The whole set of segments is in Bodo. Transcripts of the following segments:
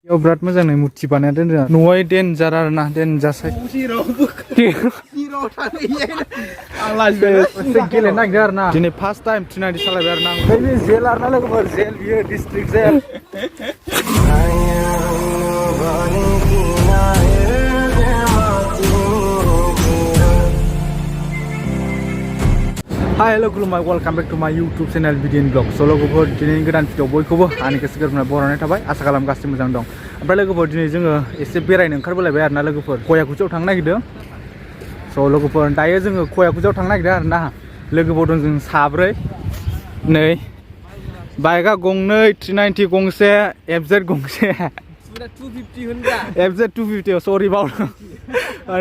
याव बिराद मोजां मुर्ति बानायना दोनदों न'आव डेन्जार आरो ना डेन्जारसै गेलेनो नागिरदों आरो ना दिनै फार्स्ट टाइम 390 सालायबाय आरो ना बे जेल आरो ना लोगोफोर जेल बियो डिस्ट्रिक्ट जेल Hi, hello, खुलुमबाय welcome back to my YouTube channel BDN Vlog. So लोगोफोर दिनैनि गोदान भिडिअ बयखौबो आंनि गोसो गोरबोनिफ्राय बरायनाय थाबाय आसा खालाम गासिबो मोजां दं ओमफ्राय लोगोफोर दिनै जोङो एसे बेरायनो ओंखारबोलायबाय आरोना लोगोफोर खयाकुजियाव थांनो नागिरदों स' लोगोफोर दायो जोङो खयाकुजियाव थांनो नागिरदों आरोना लोगोफोर दं जों साब्रै नै बाइकआ गंनै 390 गंसे FZ गंसे FZ 250 सरि बावदों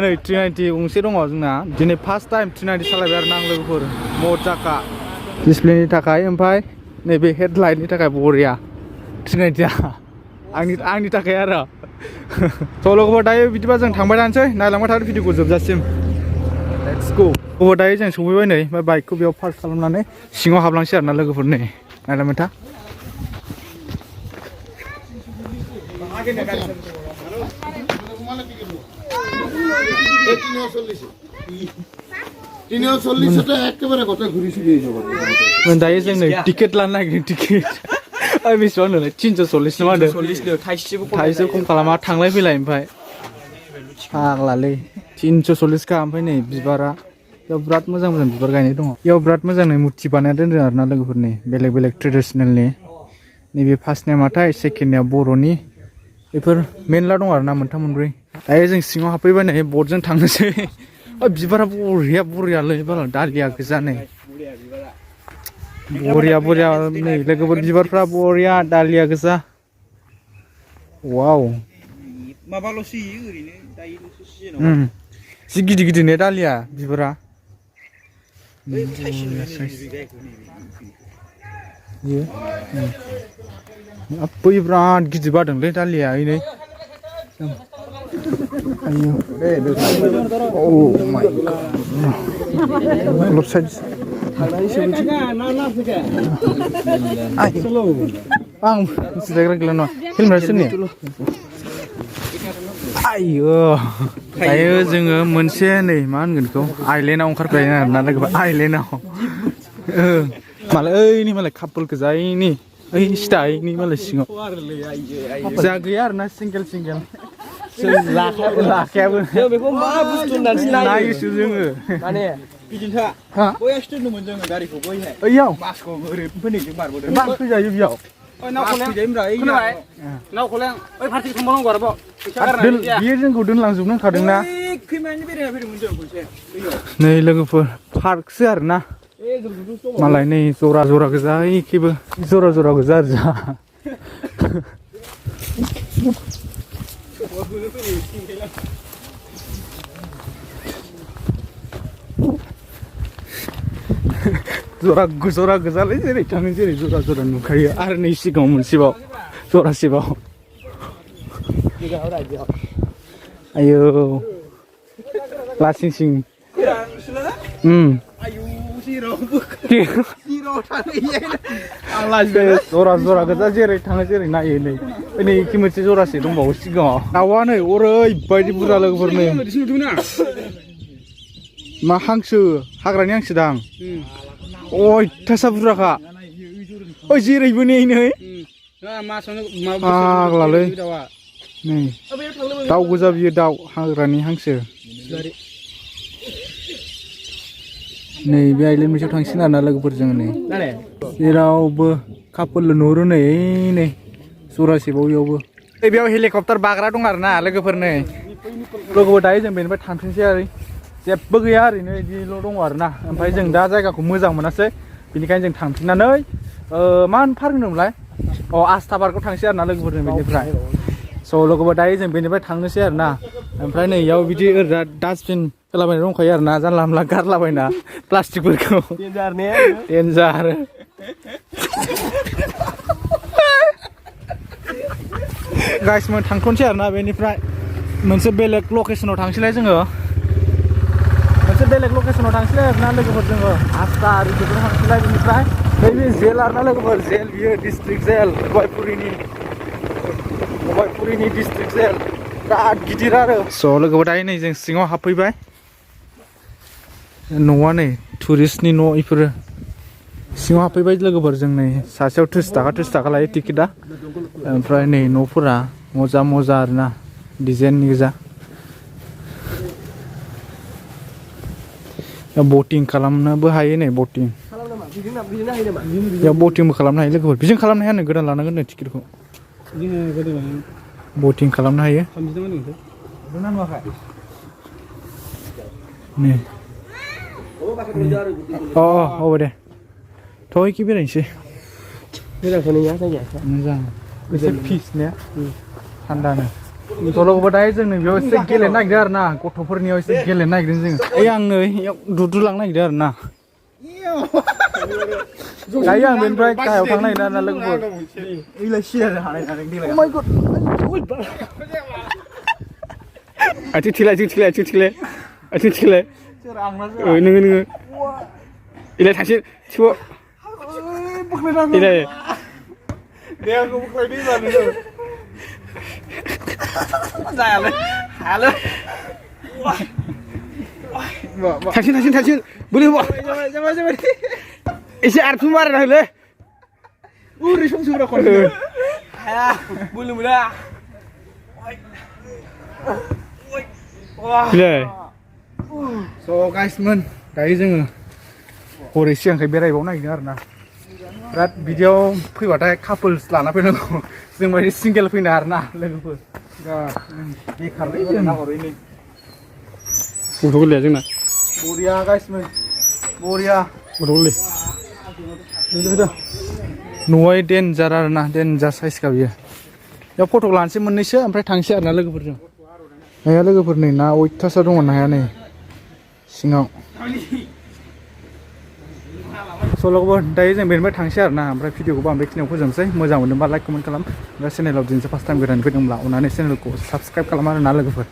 नै 390 गंसे दङ जोंना दिनै फार्स्ट टाइम 390 सालायबाय आरो ना आं लोगोफोर मजाका डिसप्लेनि थाखाय ओमफ्राय नैबे हेडलाइटनि थाखाय बरिया 390 आंनि थाखाय आरो स' लोगोफोर दायो बिदिबा जों थांबाय थानोसै नायलांबाय थादो भिडिअखौ जोबजासिम लेट्स गो लोगोफोर दायो जों सफैबाय नै ओमफ्राय बाइकखौ बेयाव पार्क खालामनानै सिङाव हाबलांसै आरो ना लोगोफोर नै नायलांबाय था दायो जों नै टिकेट लानो नागिरदों टिकेट बेसेबां होनो 340 नामा होनदों थाइसेबो खम खालामा थांलाय फैलाय ओमफ्राय फाग्लालै 340 का ओमफ्राय नै बिबारा बेयाव बिराद मोजां मोजां बिबार गायनाय दङ बेयाव बिराद मोजां मुर्ति बानायना दोनदों आरो ना लोगोफोरनि बेलेग बेलेग ट्रेडिसनेलनि नैबे फार्स्ट नेमाथाय सेकेन्डनिया बर'नि बेफोर मेनला दं आरो ना मोनथाम मोनब्रै दायो जों सिङाव हाबफैबाय नै बटजों थांनोसै बिबारा बरिया बरियालै बाला दालिया गोजा नै बरिया बरिया नै लोगोफोर बिबारफ्रा बरिया दालिया गोजा वाव माबाल'सो ओरैनो दायोल'सो सिजोनाव जि गिदिर गिदिर ने दालिया बिबारा बै बिराद गिदिर बारदोंलै दालिया नै ayo oh my god left side ang sudah kira-kira film sini ayo ayo जोङो मोनसे नै मा होनगोन बेखौ आइलेन्डआव ओंखारफैनाय आरोना लोगोफोर आइलेन्डआव मालाय ओइनि मालाय कापोल गोजायनि ओइ सिदायनि मालाय सिङाव जा गैया आरोना सिंगेल लाखायाबो बेखौ मा बुस्थु होननानैसो नायोसो जोङो माने बिदिनोखा बैयाव दोनदोंमोन जोङो गारिखौ बैहाय ओइयाव बासखौ ओरै फैनायजों बारबोदों बास फैजायो बेयाव नावखौलाय ओइ फारसे थांबावनांगौ आरोबाव बियो जोंखौ दोनलांजोबनांखादोंना खैमानि बेरायना फैदोंमोन जों खनसे नै लोगोफोर पार्कसो आरोना मालाय नै जरा जरा गोजा एखेबो जरा जरा गोजा आरो जा जरा गोजालै जेरै थाङो जेरै जरा जरा नुखायो आरो नै सिगाङाव मोनसेबाव जरासेबाव आयौ लासिंसिं जरा जरा गोजा जेरै थाङो जेरै नायो नै नै एखे मोनसे जरासे दंबावो सिगाङाव दाउआ नै ओरैबायदि बुरजा लोगोफोर नै मा हांसो हाग्रानि हांसो दां अयथासार बुरजाखा ओइ जेरैबो नै फाग्लालै नै दाउ गोजा बियो दाउ हाग्रानि हांसो नै बे आइलेन्ड मोनसेयाव थांसिगोन आरोना लोगोफोर जोङो नै जेरावबो कापोल नुहुरो नै जरासेबाव बेयावबो बेयाव हेलिकप्टार बाग्रा दं आरोना लोगोफोर नै लोगोफोर दायो जों बेनिफ्राय थांफिनसै आरो जेबो गैया ओरैनो बिदिल' दङ आरोना ओमफ्राय जों दा जायगाखौ मोजां मोनासै बेनिखायनो जों थांफिननानै मा पार्क होनोमोनलाय आस्था पार्कआव थांसै आरोना लोगोफोर बेनिफ्राय स' लोगोफोर दायो जों बेनिफ्राय थांनोसै आरोना ओमफ्राय नै इयाव बिदि ओरै डास्टबिन होलाबायनाय दंखायो आरोना जानला मोनला गारलाबायना प्लास्टिकफोरखौ देन्जार गाइसमोन थांथ'नोसै आरोना बेनिफ्राय मोनसे बेलेग लकेसनाव थांसैलाय जोङो आरोना लोगोफोर जोङो आस्था आरिफोर थांसैलाय बेनिफ्राय बे जेल आरोना लोगोफोर जेल बियो डिस्ट्रिक्ट जेल गवालपुरिनि बबाइपुरिनि डिस्ट्रिक्ट जेल बिराद गिदिर आरो स' लोगोफोर दायो नै जों सिङाव हाबफैबाय न'आ नै टुरिस्टनि न' इफोरो सिङाव हाबफैबाय लोगोफोर जों नै सासेयाव 30 थाखा लायो टिकेटआ ओमफ्राय नै न'फोरा मोजा आरोना डिजाइननि गोजा बटिं खालामनोबो हायो नै बटिं बटिंबो खालामनो हायो लोगोफोर बेजों खालामनो हाया गोदान लानांगोन नो टिकेटखौ बटिं खालामनो हायो नै औ दे थ' इखि बेरायनोसै मोजां एसे पिस ने थान्दानो सल' दायो जोंनो बेयाव एसे गेलेनो नागिरदों आरो ना गथ'फोरनियाव एसे गेलेनो नागिरदों जोङो ओइ आं नै इयाव दुद्रु लांनो नागिरदों आरो ना दायो आं बेनिफ्राय गाहायाव थांनो नागिरदों आरो ना लोगोफोर आथिं थिलाय नोङो इलाय थांसै थिख' इलाय देहाखौ बोख्लायदो जायालै हायालै थांसै बोरै जाबाय एसे आरफु मारना होलै ओरै संसोग्रा खन हाया बोलो मोना स' गाइसमोन दायो जोङो हरै सिगांखाय बेरायबावनो नागिरदों आरो ना बिराद बिदियाव फैबाथाय कापोल्स लाना फैनांगौ जों बायदि सिंगेल फैनो आरो ना लोगोफोर बेखारलै जों नाहरैनो गथ' गोरलैया जोंना बरिया गाइसमोन बरिया गथ' गोरलै न'आ देन्जार आरो ना देन्जार साइजखा बियो बेयाव फट' लानोसै मोननैसो ओमफ्राय थांसै आरो ना लोगोफोरजों नाया लोगोफोर नै ना अयथासार दङ नाया नै सिङाव स' लोगोफोर दायो जों बेनिफ्राय थांसै आरो ना ओमफ्राय भिडिअखौबो आं बेखिनियाव फोजोबनोसै मोजां मोनदोंबा लाइक कमेन्ट खालाम ओमफ्राय चेनेलाव दिनैसो फार्स्ट टाइम गोदान फैदोंब्ला अननानै चेनेलखौ साबस्क्राइब खालाम आरो ना लोगोफोर